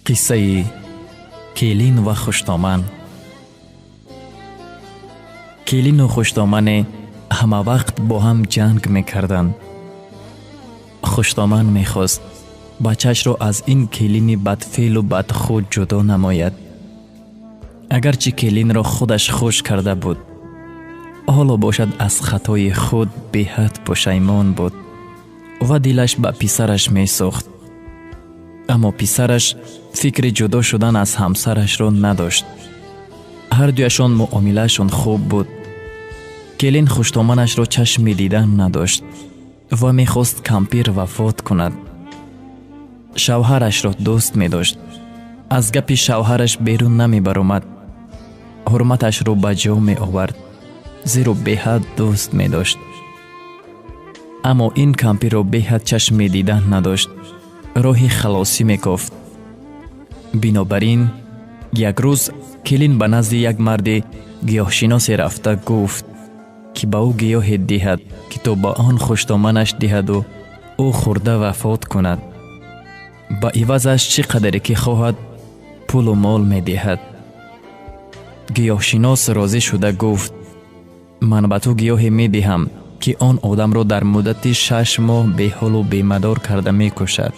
Қиссаи келин ва хуштоман. Келину хуштомане ҳамавақт бо ҳам ҷанг мекарданд. Хуштоман мехост бачаашро аз ин келини бадфеълу бадхӯ ҷудо намояд. Агарчи келинро худаш хуш карда буд, ҳоло бошад, аз хатои худ беҳад пушаймон буд ва дилаш ба писараш месӯхт. Аммо писараш фикри ҷудо шудан аз ҳамсарашро надошт. Ҳардуяшон муомилаашон хуб буд. Келин хуштоманашро чашми дидан надошт ва мехост кампир вафот кунад. Шавҳарашро дӯст медошт, аз гапи шавҳараш берун намебаромад, ҳурматашро ба ҷо меовард, зеро беҳад дӯст медошт. Аммо ин кампирро беҳад чашми дидан надошт, роҳи халосӣ мекофт. Бинобар ин як рӯз келин ба назди як марди гиёҳшиносе рафта гуфт, ки ба ӯ гиёҳе диҳад, ки то ба он хуштоманаш диҳаду ӯ хӯрда вафот кунад. Ба ивазаш чӣ қадаре ки хоҳад, пулу мол медиҳад. Гиёҳшинос розӣ шуда гуфт: «Ман ба ту гиёҳе медиҳам, ки он одамро дар муддати 6 моҳ беҳолу бемадор карда мекушад.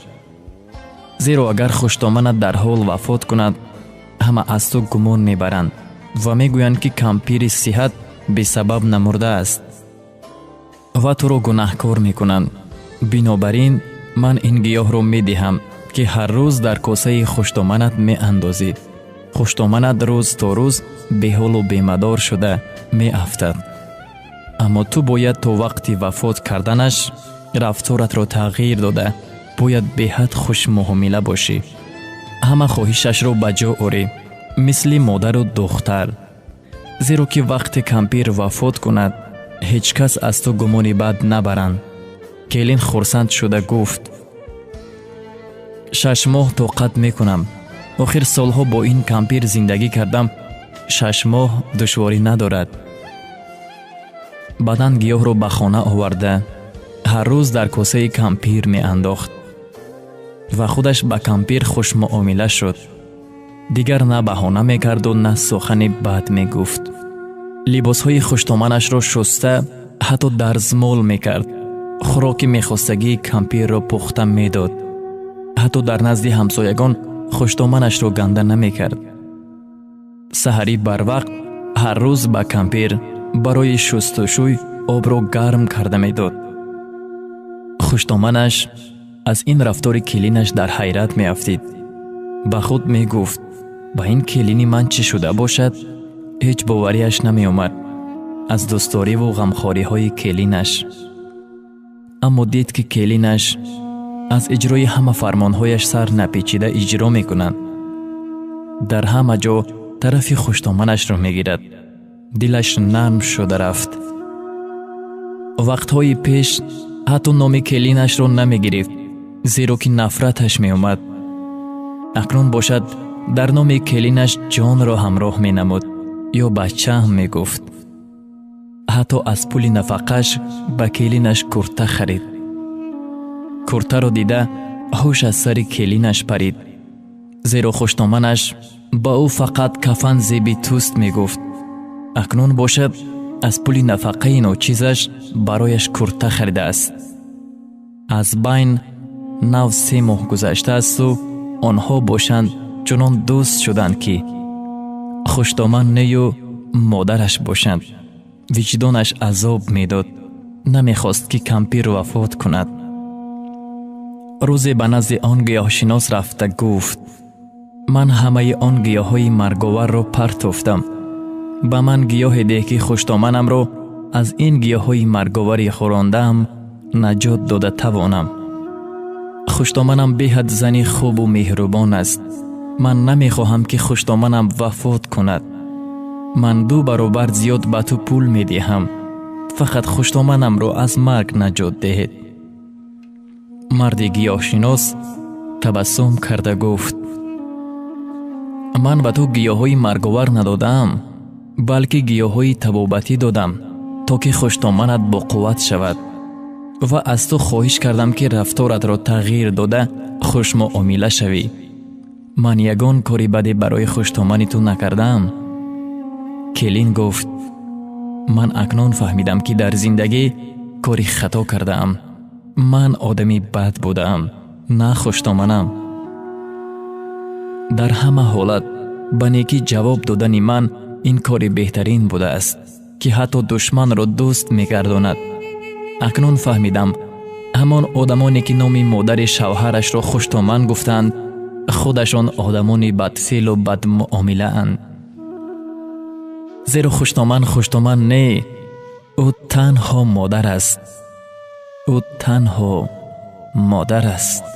Зеро агар хуштоманат дар ҳол вафот кунад, ҳама аз ту гумон мебаранд ва мегӯянд, ки кампири сиҳат бесабаб намурдааст ва туро гунаҳкор мекунанд. Бинобар ин ман ин гиёҳро медиҳам, ки ҳар рӯз дар косаи хуштоманат меандозӣ. Хуштоманат рӯз то рӯз беҳолу бемадор шуда меафтад. Аммо ту бояд то вақти вафот карданаш рафторатро тағйир дода, бояд беҳад хушмуомила бошӣ, ҳама хоҳишашро ба ҷо орӣ, мисли модару духтар. Зеро ки вақте кампир вафот кунад, ҳеҷ кас аз ту гумони бад набаранд». Келин хурсанд шуда гуфт: «6 моҳ тоқат мекунам. Охир солҳо бо ин кампир зиндагӣ кардам, 6 моҳ душворӣ надорад». Баъдан гиёҳро ба хона оварда, ҳар рӯз дар косаи кампир меандохт ва худаш ба кампир хушмуомила шуд. Дигар на баҳона мекарду, на сухани бад мегуфт. Либосҳои хуштоманашро шуста, ҳатто дарзмол мекард, хӯроки мехостагии кампирро пухта медод. Ҳатто дар назди ҳамсоягон хуштоманашро ганда намекард. Саҳарӣ барвақт ҳар рӯз ба кампир барои шустушӯй обро гарм карда медод. Хуштоманаш аз ин рафтори келинаш дар ҳайрат меафтид. Ба худ мегуфт: «Ба ин келини ман чӣ шуда бошад?» Ҳеҷ боварияш намеомад аз дӯстдориву ғамхориҳои келинаш. Аммо дид, ки келинаш аз иҷрои ҳама фармонҳояш сар напечида иҷро мекунад, дар ҳама ҷо тарафи хуштоманашро мегирад. Дилаш нарм шуда рафт. Вақтҳои пеш ҳатто номи келинашро намегирифт, зеро ки нафраташ меомад. Акнун бошад, дар номи келинаш ҷонро ҳамроҳ менамуд ё бачаам мегуфт. Ҳатто аз пули нафақаш ба келинаш курта харид. Куртаро дида, ҳуш аз сари келинаш парид, зеро хуштоманаш ба ӯ фақат «кафан зеби туст» мегуфт. Акнун бошад, аз пули нафақаи ночизаш барояш курта харидааст. Аз байн нав 3 моҳ гузаштаасту онҳо бошанд чунон дӯст шуданд, ки хуштоман нею модараш бошанд. Виҷдонаш азоб медод, намехост, ки кампир вафот кунад. Рӯзе ба назди он гиёҳшинос рафта гуфт: «Ман ҳамаи он гиёҳҳои марговарро партофтам. Ба ман гиёҳе деҳ, ки хуштоманамро аз ин гиёҳҳои марговари хӯрондаам наҷот дода тавонам. Хуштоманам беҳад зани хубу меҳрубон аст. Ман намехоҳам, ки хуштоманам вафот кунад. Ман ду баробар зиёд ба ту пул медиҳам, фақат хуштоманамро аз марг наҷот диҳед». Марди гиёҳшинос табассум карда гуфт: «Ман ба ту гиёҳҳои марговар надодаам, балки гиёҳҳои табобатӣ додам, то ки хуштоманат боқувват шавад, ва аз ту хоҳиш кардам, ки рафторатро тағйир дода, хушмуомила шавӣ. Ман ягон кори баде барои хуштомани ту накардаам. Келин гуфт: «Ман акнун фаҳмидам, ки дар зиндагӣ кори хато кардаам. Ман одами бад будаам, на хуштоманам. Дар ҳама ҳолат ба некӣ ҷавоб додани ман ин кори беҳтарин будааст, ки ҳатто душманро дӯст мегардонад. Акнун фаҳмидам, ҳамон одамоне, ки номи модари шавҳарашро хуштоман гуфтанд, худашон одамони бадфеълу бадмуомилаанд. Зеро хуштоман хуштоман не, ӯ танҳо модар аст, ӯ танҳо модар аст».